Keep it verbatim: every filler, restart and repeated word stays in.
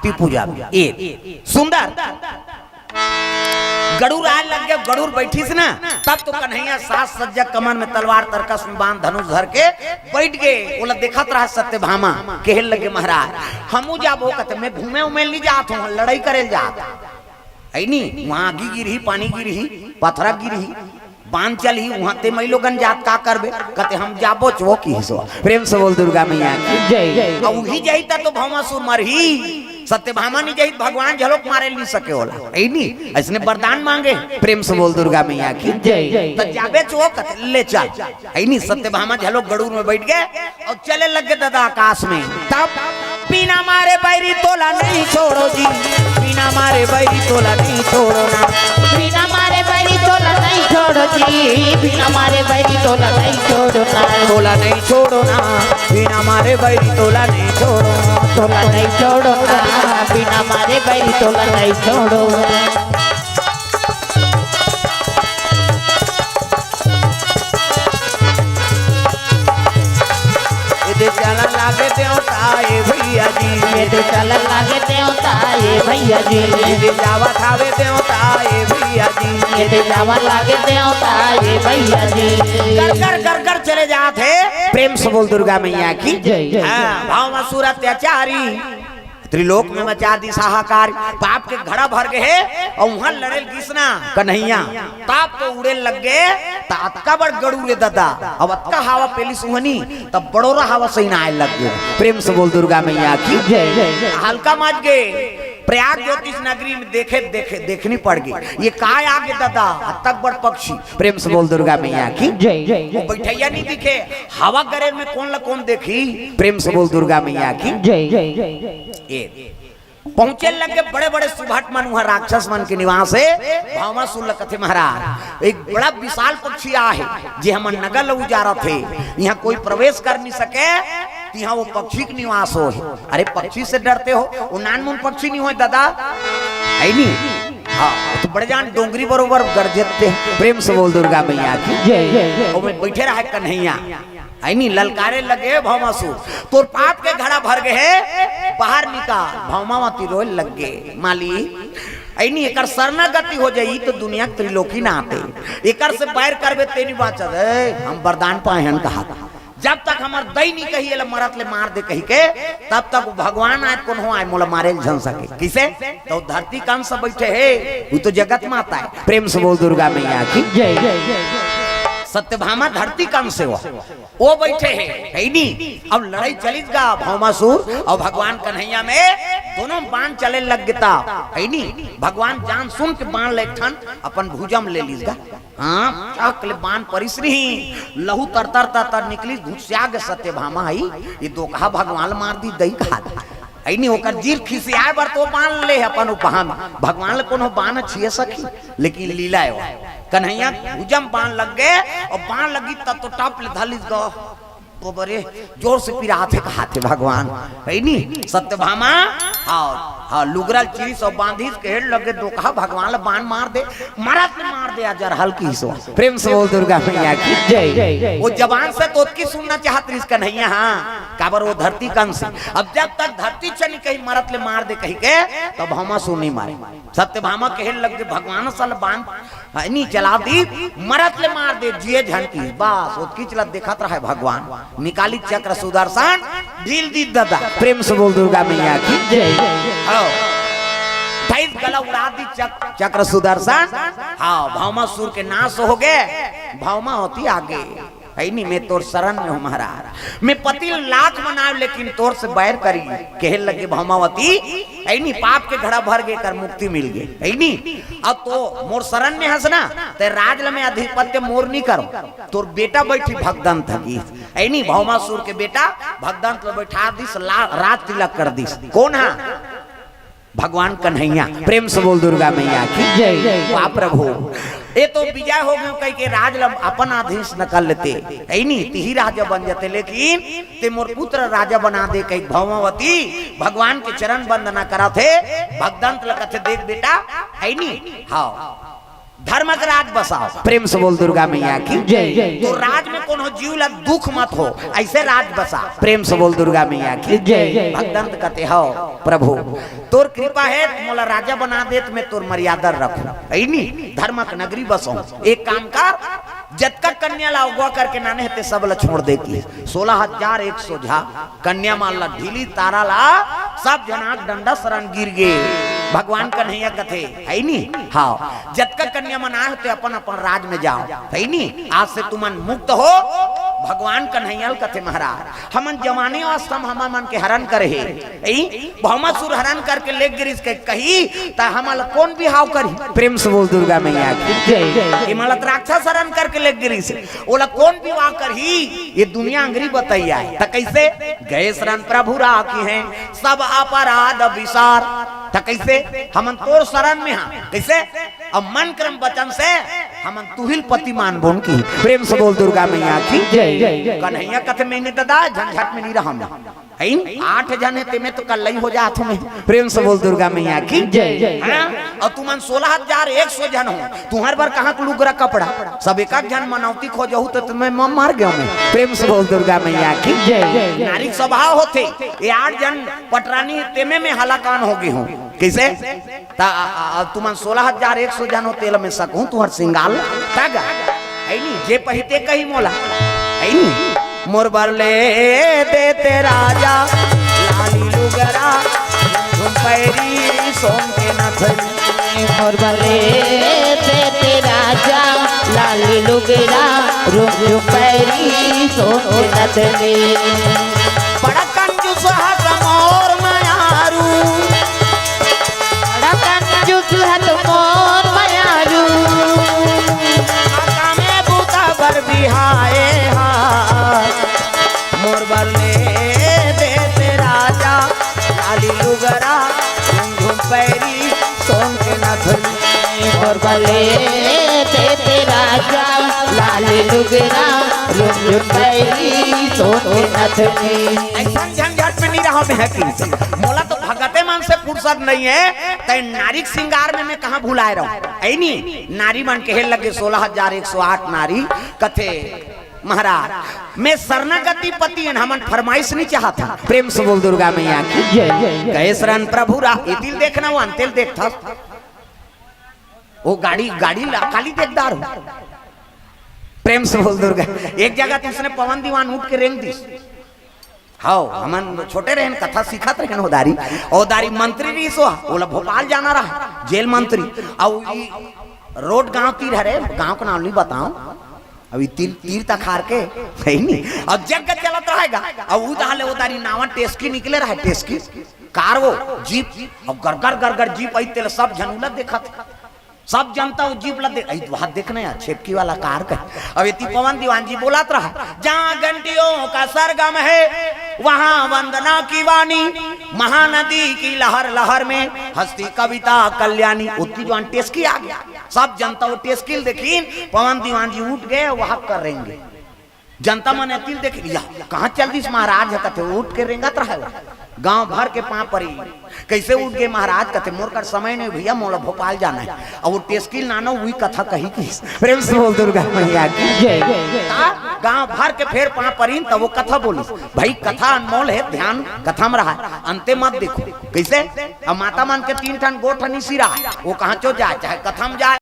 पी पूजा में। ए, सुंदर। गड़ूर आए लग गए, गड़ूर बैठिस ना, तब तो कन्हैया साज सज्जा, कमर में तलवार, तरकस में बाण, धनुष धर के बैठ गए। ओला देखत रहा सत्यभामा, कहे लगे, "महाराज, हमू जाबो।" कहते, "मैं घूमे उमे नहीं जात हूँ, लड़ाई करे जात हूँ।" है नी, वहाँ आगी गिरही, पानी गिरही, पथरा गिरही, बाण चलही, वहाँ ते मई लोगन जात का करबे? कहते, "हम जाबो चो," किहिस। प्रेम से बोल दुर्गा मैया की। जय। अब उही जाही त तो भौमासुर मरही, सत्यभामा नहीं जाही त भगवान झलोक मारे नहीं सके ओला। है नी, अइसने वरदान मांगे। प्रेम से बोल दुर्गा मैया की। जय। त जाबे चो, कहते, "ले चल।" है नी, सत्यभामा झलोक गड़ूर में बैठ गए और चले लग गए दादा आकाश में। तब बिना मारे बैरी तोला नहीं छोड़ो जी, बिना मारे बैरी तोला नहीं छोड़ो ना। बिना मारे बैरी तोला नहीं छोड़ो जी, बिना मारे बैरी तोला नहीं छोड़ो ना। तोला नहीं छोड़ो ना, बिना मारे बैरी तोला नहीं छोड़ो। तोला नहीं छोड़ो ना, बिना मारे बैरी तोला नहीं छोड़ो। एदे चलन लागे देवता ए भैया जी। एदे चलन लागे देवता ए भैया जी। एदे जावत हावे देवता ए भैया जी। एदे जावत लागे देवता ए भैया जी। कर कर कर कर चले जात हे। प्रेम से बोल दुर्गा मैया की। जय। हाँ, भौमासुर अत्याचारी। त्रिलोक में मचा दिस हाहाकार, पाप के घड़ा भर गए हे, और वहां लड़े लगिस ना कन्हैया, तब तो उड़े लग गए, त अतका बड़ गड़ूर रे दादा, अब अतका हवा पेलिस उहनी, तब बड़ोरा हवा सही ना आए लग गए। प्रेम से बोल दुर्गा मैया की। जय। हल्का मच गए, प्रयाग ज्योतिष नगरी में देखे, देखे, देखनी पड़ गई, ये काय आगे दादा, अतक बड़ पक्षी। प्रेम से बोल दुर्गा मैया की। जय। वो बैठैया नहीं दिखे, हवा गरेर में कोन ला कोन देखी। प्रेम से बोल दुर्गा मैया की। जय। ए, पहुंचे लगे बड़े बड़े सुभट मन, उहाँ राक्षस मन के निवास हे। भौमासुर ल कथे, महाराज, एक बड़ा विशाल पक्षी आहे, जे हमर नगर ल उजारत हे, इहाँ कोई प्रवेश कर नहीं सके, तिहाँ वो पक्षी के निवास होहे। अरे, पक्षी से डरते हो? वो नानमुन पक्षी नहीं होय दादा, है नी? हाँ, तो बड़े जान डोंगरी बरोबर गरजते। प्रेम से बोल दुर्गा मैया की। जय। ओमे बैठे रहे कन्हैया, है नी, ललकारे लगे भौमासुर, "तोर पाप के घड़ा भर गए हे, बाहर निकाल।" भौमावती रोए लग गे, "माली, है नी, एकर शरणागति हो जाई तो दुनिया के त्रिलोकी ना आते, एकर से बैर करबे ते नहीं बाचत है, हम वरदान पाए हन," कहा। "जब तक हमर दई नहीं कही एला मरत ले मार दे कही के, तब तक वो भगवान आए कोनो आए मोला मारे ल झन सके।" किसे? तो धरती कंस बैठे हे, वो तो जगत माता है। प्रेम से बोल दुर्गा मैया की। जय। सत्यभामा धरती कंस से हो। वो बैठे हे, है नी? अब लड़ाई चलिस गा भौमासुर और भगवान कन्हैया में, दोनों बाण चले लग गे ता, है नी? भगवान जान सुन के बाण ले ठन अपन भुजा म ले लिस गा। हाँ, चक ले बाण परिस नहीं, लहू तर तर तर तर निकलिस, घुसिया गे सत्यभामा, है, ये दोकहा भगवान ल मार दी दई कहा। है नी, ओकर जीर खिसियाए बर तो बाण ले अपन उपहा में। भगवान ल कोनो बाण छिए सकी, लेकिन लीला हे वो। कन्हैया भुजा म बाण लग गे और बाण लगी तब तो टप ले धलिस गा। तो बड़े जोर से पिरात हे, कहात हे भगवान, है नी, सत्यभामा, हाँ, हाँ, लुगरा ल चिरिस और बांधिस, कहे लगे, "दोकहा भगवान ल बाण मार दे, मरत ले मार दे, अजर हल्की सो।" प्रेम से बोल दुर्गा मैया की। जय। वो जबान से तो ओतकी सुनना चाहत रहिस कन्हैया, हाँ, काबर वो धरती कंस। अब जब तक धरती चनी कही मरत ले मार दे कही के, तब भौमासुर नहीं मारे। सत्यभामा कहे लग गे, "भगवान सल बाण, हाँ, नहीं चला दी, मरत ले मार दे, जिए झन की।" बस, ओतकी चला देखत रहे भगवान, निकाली चक्र सुदर्शन, ढील दी दादा। प्रेम से बोल दुर्गा मैया की। जय। हाँ। धैस गला उड़ा दी चक-, चक्र सुदर्शन। हाँ, भौमासुर के नाश हो गे, भौमावती आगे। है नी, मैं तोर शरण में हूँ महाराज। मैं पति लाख मनाव लेकिन तोर से बैर करी। कहे लगे भौमावती, है नी, पाप के घड़ा भर गे, कर मुक्ति मिल गे, है नी। अब तो मोर शरण में हस ना, ते राज ल मैं अधिपत्य मोर नहीं करो, तोर बेटा बैठी भगदंत ह की, है नी, भौमासुर के बेटा भगदंत ल बैठा दिस, ला-, राज तिलक कर दिस। कौन हा? भगवान कन्हैया। प्रेम से बोल दुर्गा मैया की। जय। वाह प्रभु, ये तो विजय हो गयो कह के राज ल अपन अधीन न कर लेते, है नी, तिही राजा बन जाते, लेकिन ते मोर पुत्र राजा बना दे कह भौमावती भगवान के चरण वंदना करत हे, भगदंत ल कथे, "देख बेटा, है नी, हाँ, धर्म के राज बसाओ।" प्रेम से बोल दुर्गा मैया की। जय। तो राज में को हो, जीव ला दुख मत हो, ऐसे राज बसा। प्रेम से बोल दुर्गा मैया की जय। भगदंत कथे, हव प्रभु, तोर कृपा हे, मोला राजा बना देत, मैं तोर मर्यादा रखूं, है नी, धर्मक नगरी बसों। एक काम कर, जतका कन्या ला अगवा करके लाने हे ते सब ला छोड़ दे की। सोलह हजार एक सौ झा कन्या मन ला, ढीली तारा ला, सब झन आंख डंडा सरन गिर गे। भगवान कन्हैया कथे, है नी? हव, जतका कन्या मन आए हो ते अपन अपन राज में जाव, है नी? आज से तुमन मुक्त हो। भगवान कन्हैया ल कथे, महाराज, हमन जवानी अवस्था म हमन मन के हरण करे हे, ई भौमासुर हरण करके ले गिरिस के कही, त हमन ल कोन बिहाव करही? प्रेम से बोल दुर्गा मैया की जय। इमन ल त राक्षस हरण करके ले गिरिस, ओला कोन विवाह करही? ये दुनिया अंगरी बतैया हे। त कैसे? गए शरण प्रभु राखिहैं, सब अपराध बिसार। त कैसे? हमन तोर शरण में हा। कैसे? अब मन क्रम वचन से हमन तुहिल पति मानबोन की। प्रेम से बोल दुर्गा मैया की जय। कन्हैया कथे, मैं नी ददा, झंझट में नी रहंव। है नी? आठ झन हे, तेमे तो कल्लई हो जात हों मैं। प्रेम से बोल दुर्गा मैया की जय। हाँ? अउ तुमन सोलह हजार एक सौ झन हो, तुंहर बर कहाँ के लुगरा कपड़ा? सब एक एक झन मनौती खोजहू त तुमन म-, मर गेव मैं। प्रेम से बोल दुर्गा मैया की जय। नारी स्वभाव होथे, ये आठ झन पटरानी तेमे में हलाकान हो गे हों। कैसे? त, आ, आ, आ, तुमन सोलह हजार एक सौ झन हो, तेला मैं सकहूं तुंहर सिंगार ला? त गा, है नी? जे पही ते कही मोला, है नी? मोर बर ले देते राजा लाली लुगरा, झुमझुम पैरी सोन के नथनी। मोर बर ले देते राजा लाली लुगरा, झुमझुम पैरी सोन के नथनी। बड़ा कंजूस हस मोर मयारू, बड़ा कंजूस हस मोर मयारू। कामे बूता बर बिहाए हा, मोर बर ले देते राजा लाली लुगरा, झुमझुम पैरी सोन के नथनी। मोर बर ले देते राजा लाली लुगरा, झुमझुम पैरी सोन के नथनी। अइसन झंझट में नी रहंव मैं हकीम। मोला तो भगते मन से फुरसत नइ हे, त नारी के सिंगार में मैं कहाँ भुलाए रहंव? है नी? नारी मन कहे लगे, सोलह हजार एक सौ आठ नारी कथे, महाराज, मैं शरणागति पति हन, हमन फरमाइश नी चाहत हन। प्रेम से बोल दुर्गा मैया की जय। गए शरण प्रभु रा-, एती ल देखना, वो अंते ल देखथस। वो गाड़ी, गाड़ी ला काली देखदार हो। प्रेम से बोल दुर्गा। एक जगह त इसने पवन दीवान उठ के रेंग दिस। हव, हमन छोटे रहेन, कथा सीखत रहेन ओ दारी। ओ दारी मंत्री रिहिस ओ, ओला भोपाल जाना रहा, जेल मंत्री। अउ ई रोड गांव तीर हरे, गांव के नाम नी बतांव। अउ ई तीर, तीर तखार के, है नी? अउ जग चलत रहेगा। अउ उ दहा ले ओ दारी नावा टेस्की निकले रहा, टेस्की। कार वो, जीप, अउ गरगर गरगर जीप आई, तेला सब झन उला देखत। सब जनता वो जीप ला दे-, "अई, वहाँ देख ना यार, छेपकी वाला कार का।" अब एती पवन दीवान जी बोलत रहा, "जहाँ घंटियों का सरगम है, वहाँ वंदना की वाणी, महानदी की लहर लहर में हंसती कविता कल्याणी।" ओती जवान टेस्की आ गया, सब जनता वो टेस्की ल देखिन, पवन दीवान जी उठ गए, वहाँ करेंगे। जनता मन एती ल देख लिया, कहाँ चल दिस महाराज ह, कथे उठ के रेंगत रहे। गांव भर के पांव परी, कैसे उठ गए महाराज? कथे मोर कर समय नहीं भैया, मोला भोपाल जाना हे। अब वो टेस्की ल नानो, वही कथा कही किस। प्रेम से बोल दुर्गा मैया की जय। का गांव भर के फेर पांव परिन, तब वो कथा बोलिस। भाई कथा अनमोल हे, ध्यान कथा में रहा, अंते मत देखो। कैसे? अब माता मन के तीन ठन गोठ निसी रहा, वो कहाँ चो जाए, चाहे कथा में जाए।